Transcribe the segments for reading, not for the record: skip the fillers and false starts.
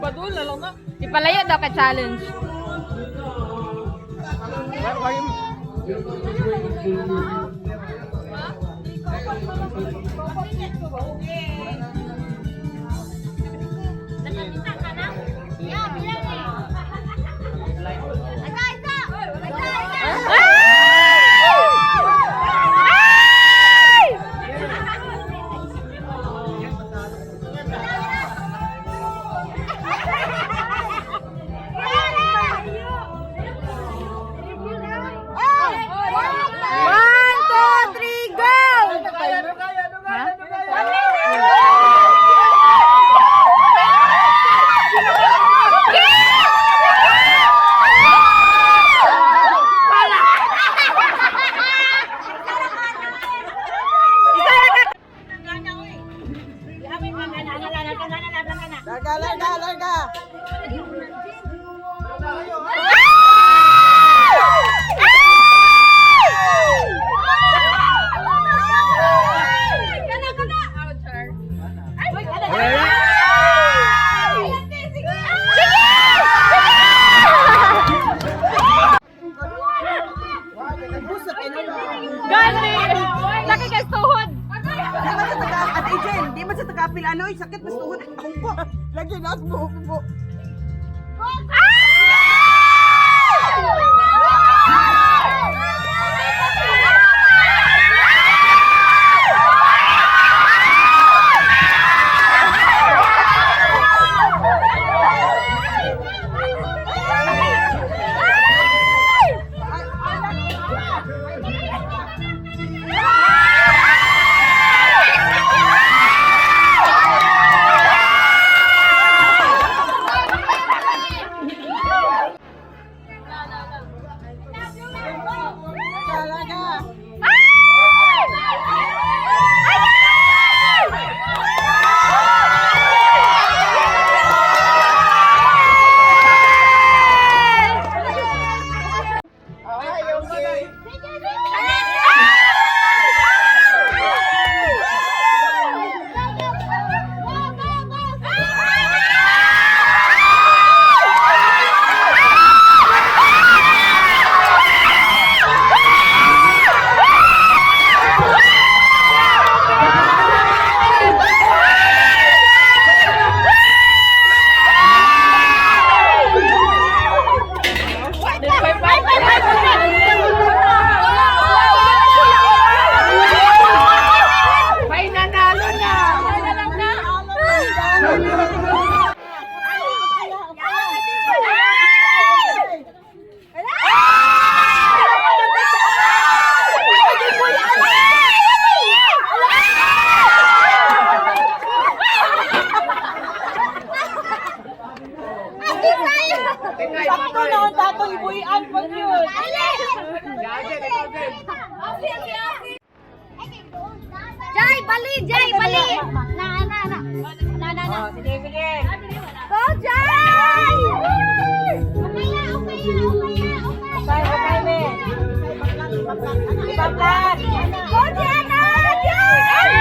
Badul na lang na. Ipalayo daw ka challenge. Nakakita ka na? Yeah, bilang eh. Isa, isa! Isa, isa! Ay! One, two, three, go! Larga, larga, larga. Kana, kana! Gani! Laki kay tuhod! Di man sa taga, Ate Jen, di man sa taga-apil, ano, eh, sakit, mas tuhod. Akong ko. Lagi na, buhok po. Larga, larga. Okay, okay. May nanalo na. Sakto na ang tatong buhian pag yun. Jai, bali, Jai, bali. Na, na, na. Na, na, na. Sige, sige. Go, Jai! Okay na, okay na, okay na, okay. Okay, okay, me. Ibablan. Go, Jana! Jai!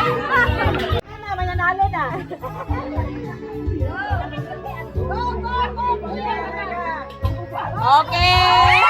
Ano, may nanalo na. Okay!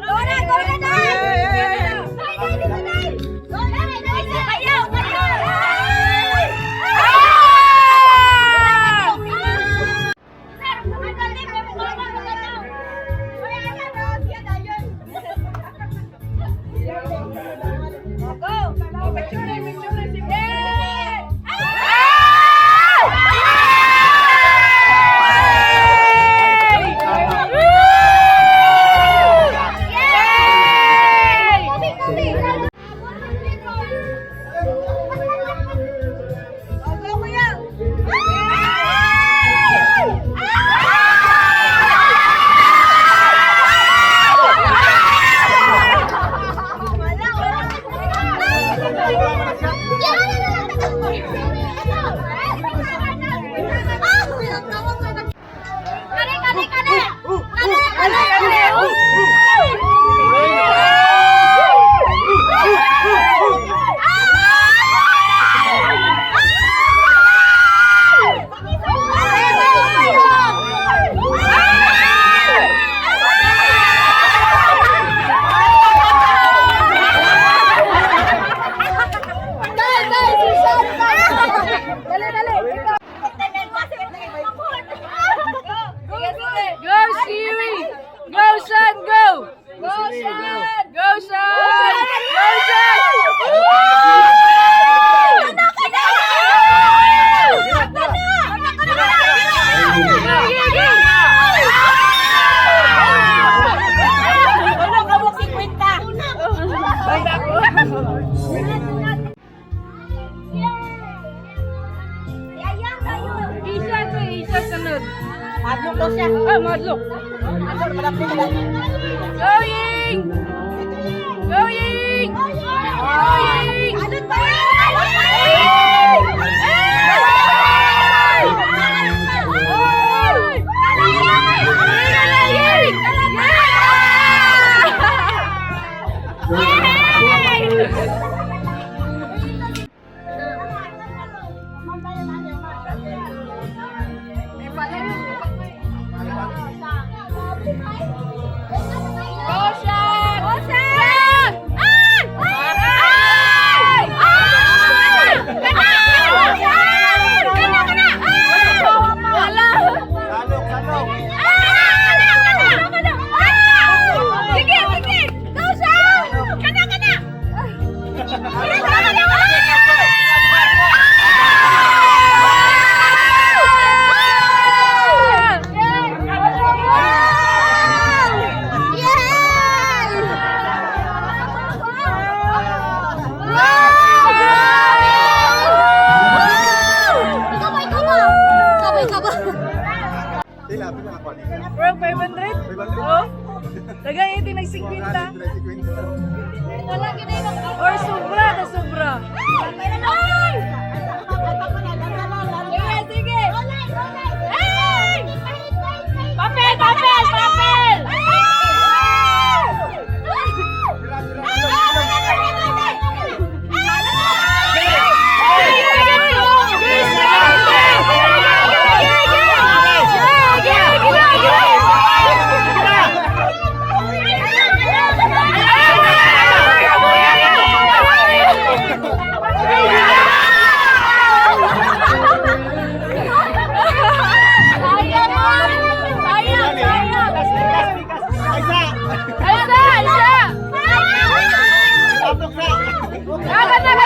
Go na, go na, Day! Madlok daw siya. Ah, madlok. Going! Going! Going! Alot pa rin! Alot pa rin! Go, Shaq! Go, Shaq! Ay! Ay! Ay! Kana! Kana! Kana! Ay! Wala! Salok, salok. Ay! Kana! Kana! Ay! Sige, sige! Go, Shaq! Kana, kana! Kana, kana! Ikaw ba? Ikaw ba? Ikaw ba? Ikaw ba? Pila, pila ako ni. Bro, 500? Oh. Dagan iti nagsigwinta. Wala gid ay Or sobra ka sobra. Ay! Sige, sige. Ay! Papel, papel, papel! Sayang! Sayang! Sayang! Isa! Isa! Isa! Tablok na! Dagan na!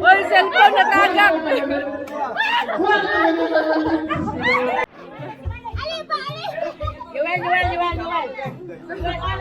Oy, cellphone natagak. Ali pa, ali! Yuel, Yuel, Yuel, Yuel.